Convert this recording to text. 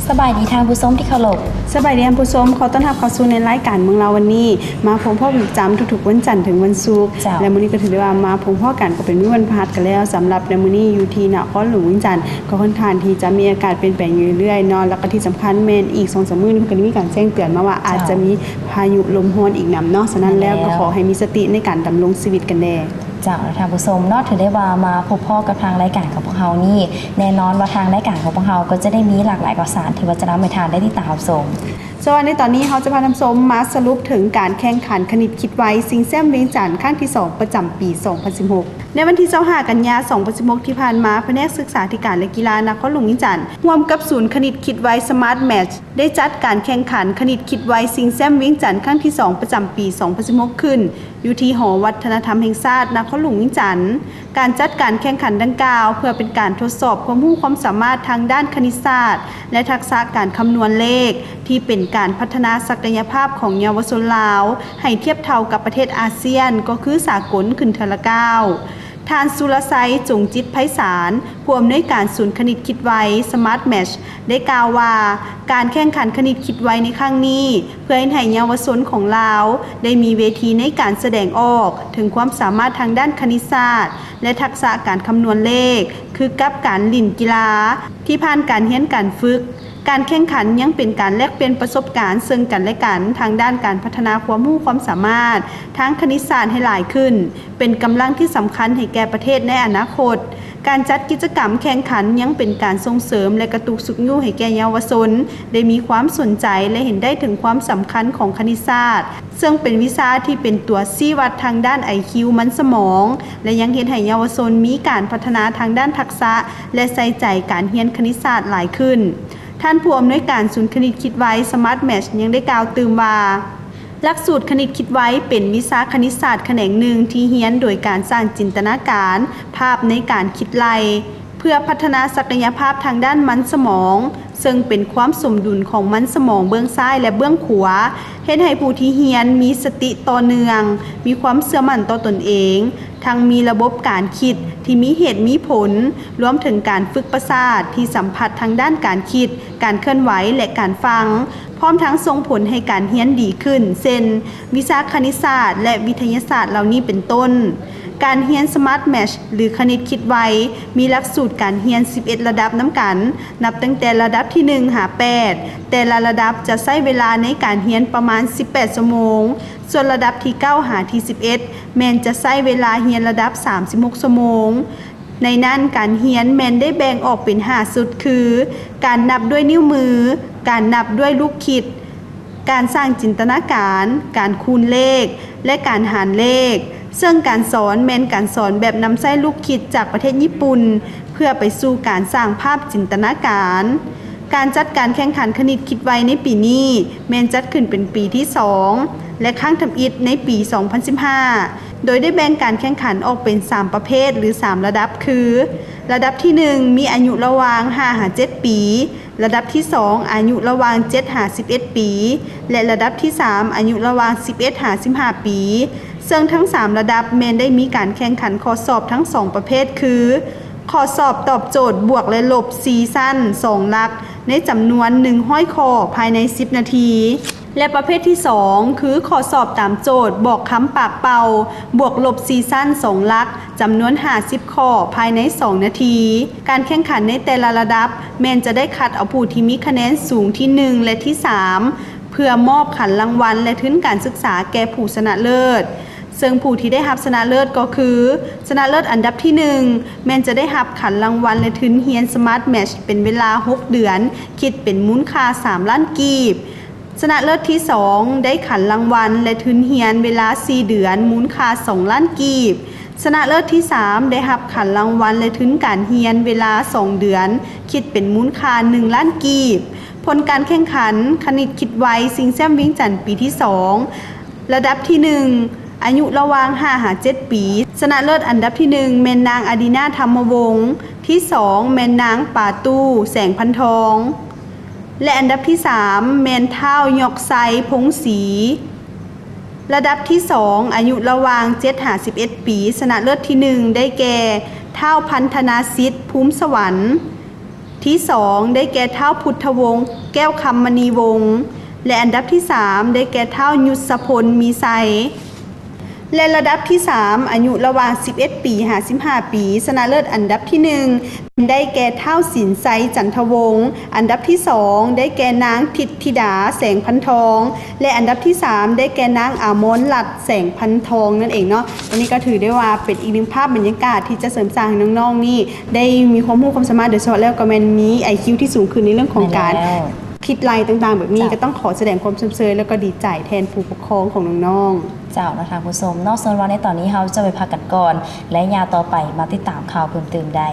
ສະບາຍດີທ່ານຜູ້ຊົມທີ່ເຄົາລົບ. ສະບາຍດີທ່ານຜູ້ຊົມ, ຂໍຕ້ອນຮັບເຂົ້າສູ່ໃນລາຍການເມືອງລາວວັນນີ້ ມາພົບພໍ້ກັນປະຈຳທຸກໆວັນຈັນເຖິງວັນສຸກ. ເຈົ້າ. ແລະ ມື້ນີ້ກໍຖືໄດ້ວ່ດ້ວ່າມາພົບພໍ້ກັນ ກໍເປັນມື້ວັນພະຫັດກັນແລ້ວ. ສຳລັບໃນມື້ນີ້ຢູ່ທີ່ນະຄອນຫຼວງວຽງຈັນ ກໍຄ່ອນຂ້າງທີ່ຈະມີອາກາດປ່ຽນແປງຢູ່ເລື້ອຍໆເນາະ, ແລ້ວກໍທີ່ສຳຄັນແມ່ນອີກສອງສາມມື້ນີ້ ເພິ່ນກໍໄດ້ມີການແຈ້ງເຕືອນມາວ່າ ເຈົ້າ. ອາດຈະມີພາຍຸລົມຮ້ອນອີກນຳເນາະ. ສະນັ້ນແລ້ວ ແມ່ນແລ້ວ ກໍຂໍໃຫ້ມີສະຕິໃນການດຳລົງຊີວິດກັນແດ່. ເຈົ້າ ແລະ ທ່ານຜູ້ຊົມເນາະ ຖືໄດ້ວ່າມາພົບພໍ້ກັບທາງລາຍການຂອງພວກເຮົານີ້ ແນ່ນອນວ່າທາງລາຍການຂອງພວກເຮົາກໍຈະໄດ້ມີຫຼາກຫຼາຍຂ່າວສານທີ່ວ່າຈະນຳໃຫ້ທ່ານໄດ້ຕິດຕາມຮັບຊົມ. ສະຫວັດດີ, ຕອນນີ້ເຮົາຈະພາທ່ານຜູ້ຊົມມາສະຫຼຸບເຖິງການແຂ່ງຂັນຄະນິດຄິດໄວຊິງແຊ້ມວຽງຈັນຄັ້ງທີສອງ ປະຈຳປີສອງພັນສິບຫົກ ໃນວັນທີຊາວຫ້າ ກັນຍາ ສອງພັນສິບຫົກ ທີ່ຜ່ານມາ, ພະແນກສຶກສາທິການ ແລະ ກິລານະຄອນຫຼວງວຽງຈັນ ຮ່ວມກັບສູນຄະນິດຄິດໄວ Smart Match ໄດ້ຈັດການແຂ່ງຂັນຄະນິດຄິດໄວຊິງແຊ້ມວຽງຈັນຄັ້ງທີສອງ ປະຈຳປີສອງພັນສິບຫົກ ຂຶ້ນ ຢູ່ທີ່ຫໍວັດທະນະທຳແຫ່ງຊາດນະຄອນຫຼວງວຽງຈັນ. ການຈັດການແຂ່ງຂັນດັ່ງກ່າວ ເພື່ອເປັນການທົດສອບຄວາມຮູ້ຄວາມສາມາດທາງດ້ານຄະນິດສາດ ແລະ ທັກສະການຄຳນວນເລກ ທີ່ເປັນການພັດທະນາສັກກະຍະພາບຂອງເຍົາວະຊົນລາວ ໃຫ້ທຽບເທົ່າກັບປະເທດອາຊຽນ ກໍຄືສາກົນຂຶ້ນເທື່ອລະກ້າວ. ທ່ານ ສຸລະໄຊ ຈົງຈິດໄພສານ ຜູ້ອຳນວຍການສູນຄະນິດຄິດໄວ Smart Match ໄດ້ກ່າວວ່າ ການແຂ່ງຂັນຄະນິດຄິດໄວໃນຄັ້ງນີ້ ເພື່ອເຮັດໃຫ້ເຍົາວະຊົນຂອງລາວໄດ້ມີເວທີໃນການສະແດງອອກເຖິງຄວາມສາມາດທາງດ້ານຄະນິດສາດ ແລະ ທັກສະການຄຳນວນເລກ ຄືກັບການຫຼິ້ນກິລາທີ່ຜ່ານການຮຽນການຝຶກ. ການແຂ່ງຂັນຍັງເປັນການແລກປ່ຽນປະສົບການເຊິ່ງກັນແລະກັນ ທາງດ້ານການພັດທະນາຄວາມຮູ້ຄວາມສາມາດທາງຄະນິດສາດໃຫ້ຫຼາຍຂຶ້ນ, ເປັນກຳລັງທີ່ສຳຄັນໃຫ້ແກ່ປະເທດໃນອະນາຄົດ. ການຈັດກິດຈະກຳແຂ່ງຂັນຍັງເປັນການສົ່ງເສີມ ແລະ ກະຕຸກຊຸກຍູ້ໃຫ້ແກ່ເຍົາວະຊົນໄດ້ມີຄວາມສົນໃຈ ແລະ ເຫັນໄດ້ເຖິງຄວາມສຳຄັນຂອງຄະນິດສາດ, ເຊິ່ງເປັນວິຊາທີ່ເປັນຕົວຊີ້ວັດທາງດ້ານໄອຄິວ ມັນສະໝອງ ແລະ ຍັງເຮັດໃຫ້ເຍົາວະຊົນມີການພັດທະນາທາງດ້ານທັກສະ ແລະ ໃສ່ໃຈການຮຽນຄະນິດສາດຫຼາຍຂຶ້ນ. ທ່ານຜູ້ອຳນວຍການສູນຄະນິດຄິດໄວ Smart Match ຍັງໄດ້ກ່າວຕື່ມວ່າ ຫຼັກສູດຄະນິດຄິດໄວເປັນວິຊາຄະນິດສາດຂະແໜງໜຶ່ງທີ່ຮຽນໂດຍການສ້າງຈິນຕະນາການພາບໃນການຄິດໄລ່ ເພື່ອພັດທະນາສັກກະຍະພາບທາງດ້ານມັນສະໝອງ, ເຊິ່ງເປັນຄວາມສົມດຸນຂອງມັນສະໝອງເບື້ອງຊ້າຍ ແລະ ເບື້ອງຂວາ, ເຮັດໃຫ້ຜູ້ທີ່ຮຽນມີສະຕິຕໍ່ເນື່ອງ, ມີຄວາມເຊື່ອໝັ້ນຕໍ່ຕົນເອງ, ທັງມີລະບົບການຄິດທີ່ມີເຫດມີຜົນ, ລວມເຖິງການຝຶກປະສາດທີ່ສຳຜັດທາງດ້ານການຄິດ, ການເຄື່ອນໄຫວ ແລະ ການຟັງ, ພ້ອມທັງສົ່ງຜົນໃຫ້ການຮຽນດີຂຶ້ນ ເຊັ່ນ ວິຊາຄະນິດສາດ ແລະ ວິທະຍາສາດເຫຼົ່ານີ້ເປັນຕົ້ນ. ການຮຽນ Smart Match ຫຼື ຄະນິດຄິດໄວ ມີຫຼັກສູດການຮຽນສິບເອັດລະດັບນຳກັນ, ນັບຕັ້ງແຕ່ລະດັບທີໜຶ່ງຫາແປດ. ແຕ່ລະລະດັບຈະໃຊ້ເວລາໃນການຮຽນປະມານສິບແປດຊົ່ວໂມງ, ສ່ວນລະດັບທີເກົ້າຫາທີສິບເອັດ ແມ່ນຈະໃຊ້ເວລາຮຽນລະດັບສາມສິບຫົກຊົ່ວໂມງ. ໃນນັ້ນການຮຽນແມ່ນໄດ້ແບ່ງອອກເປັນຫ້າຊຸດ ຄື ການນັບດ້ວຍນິ້ວມື, ການນັບດ້ວຍລູກຄິດ, ການສ້າງຈິນຕະນາການ, ການຄູນເລກ ແລະ ການຫານເລກ, ເຊິ່ງການສອນແມ່ນການສອນແບບນຳໃຊ້ລູກຄິດຈາກປະເທດຍີ່ປຸ່ນ ເພື່ອໄປສູ່ການສ້າງພາບຈິນຕະນາການ. ການຈັດການແຂ່ງຂັນຄະນິດຄິດໄວໃນປີນີ້ແມ່ນຈັດຂຶ້ນເປັນປີທີສອງ ແລະ ຄັ້ງທຳອິດໃນປີສອງພັນສິບຫ້າ ໂດຍໄດ້ແບ່ງການແຂ່ງຂັນອອກເປັນສາມປະເພດ ຫຼື ສາມລະດັບ ຄື ລະດັບທີໜຶ່ງ ມີອາຍຸລະຫວ່າງຫ້າຫາເຈັດປີ, ລະດັບທີສອງ ອາຍຸລະຫວ່າງເຈັດຫາສິບເອັດປີ ແລະ ລະດັບທີສາມ ອາຍຸລະຫວ່າງສິບເອັດຫາສິບຫ້າປີ, ເຊິ່ງທັງສາມລະດັບແມ່ນໄດ້ມີການແຂ່ງຂັນຂໍ້ສອບທັງສອງປະເພດ ຄື ຂໍ້ສອບຕອບໂຈດບວກ ແລະ ລົບ ສີ່ຊັ້ນ ສອງຫຼັກ ໃນຈຳນວນໜຶ່ງຮ້ອຍຂໍ້ພາຍໃນສິບນາທີ ແລະ ປະເພດທີສອງ ຄື ຂໍ້ສອບຕາມໂຈດບອກຄຳປາກເປົ່າ ບວກລົບ ສີ່ຊັ້ນ ສອງຫຼັກ ຈຳນວນຫ້າສິບຂໍ້ພາຍໃນສອງນາທີ. ການແຂ່ງຂັນໃນແຕ່ລະລະດັບແມ່ນຈະໄດ້ຄັດເອົາຜູ້ທີ່ມີຄະແນນສູງທີໜຶ່ງ ແລະ ທີສາມ ເພື່ອມອບຂັນລາງວັນ ແລະ ທຶນການສຶກສາແກ່ຜູ້ຊະນະເລີດ. ເຊິ່ງຜູ້ທີ່ໄດ້ຮັບຊະນະເລີດກໍຄື ຊະນະເລີດອັນດັບທີໜຶ່ງ ແມ່ນຈະໄດ້ຮັບຂັນລາງວັນ ແລະ ທຶນຮຽນ Smart Match ເປັນເວລາຫົກເດືອນ, ຄິດເປັນມູນຄ່າສາມລ້ານກີບ. ຊະນະເລີດທີສອງ ໄດ້ຂັນລາງວັນ ແລະ ທຶນຮຽນເວລາສີ່ເດືອນ, ມູນຄ່າສອງລ້ານກີບ. ຊະນະເລີດທີສາມ ໄດ້ຮັບຂັນລາງວັນ ແລະ ທຶນການຮຽນເວລາສອງເດືອນ, ຄິດເປັນມູນຄ່າໜຶ່ງລ້ານກີບ. ຜົນການແຂ່ງຂັນຄະນິດຄິດໄວຊິງແຊ້ມວຽງຈັນປີທີສອງ ລະດັບທີໜຶ່ງ ອາຍຸລະຫວ່າງຫ້າຫາເຈັດປີ, ຊະນະເລີດອັນດັບທີໜຶ່ງ ແມ່ນນາງ ອາດີນາ ທຳມະວົງ, ທີສອງ ແມ່ນນາງ ປາຕູ້ ແສງພັນທອງ ແລະ ອັນດັບທີສາມ ແມ່ນທ້າວ ຍອກໄຊ ພົງສີ. ລະດັບທີສອງ ອາຍຸລະຫວ່າງເຈັດຫາສິບເອັດປີ, ຊະນະເລີດທີໜຶ່ງ ໄດ້ແກ່ ທ້າວ ພັນທະນາສິດ ພູມສະຫວັນ. ທີສອງ ໄດ້ແກ່ທ້າວພຸດທະວົງ ແກ້ວຄຳມະນີວົງ ແລະ ອັນດັບທີສາມ ໄດ້ແກ່ທ້າວຍຸດສະພົນ ມີໄຊ ແລະ ລະດັບທີສາມ ອາຍຸລະຫວ່າງສິບເອັດປີຫາສິບຫ້າປີ ຊະນະເລີດອັນດັບທີໜຶ່ງ ໄດ້ແກ່ທ້າວສິນໄຊ ຈັນທະວົງ, ອັນດັບທີສອງ ໄດ້ແກ່ນາງທິດທິດາ ແສງພັນທອງ ແລະ ອັນດັບທີສາມ ໄດ້ແກ່ນາງອາມອນລັດ ແສງພັນທອງນັ້ນເອງເນາະ. ອັນນີ້ກໍຖືໄດ້ວ່າເປັນອີກໜຶ່ງພາບບັນຍາກາດທີ່ຈະເສີມສ້າງໃຫ້ນ້ອງໆນີ້ໄດ້ມີຄວາມຮູ້ຄວາມສາມາດ ໂດຍສະເພາະແລ້ວກໍແມ່ນມີໄອຄິວທີ່ສູງຂຶ້ນໃນເລື່ອງຂອງການ ແມ່ນແລ້ວ ຄິດໄລ່ຕ່າງໆແບບນີ້ ເຈົ້າ ກໍຕ້ອງຂໍສະແດງຄວາມຊົມເຊີຍ ແລ້ວກໍດີໃຈແທນຜູ້ປົກຄອງຂອງນ້ອງໆ. ເຈົ້າ ເນາະ ທ່ານຜູ້ຊົມເນາະ, ສ່ວນວ່າໃນຕອນນີ້ເຮົາຈະໄປພັກກັນກ່ອນ ແລະ ຍາມຕໍ່ໄປມາຕິດຕາມຂ່າວເພີ່ມເຕີມໄດ້.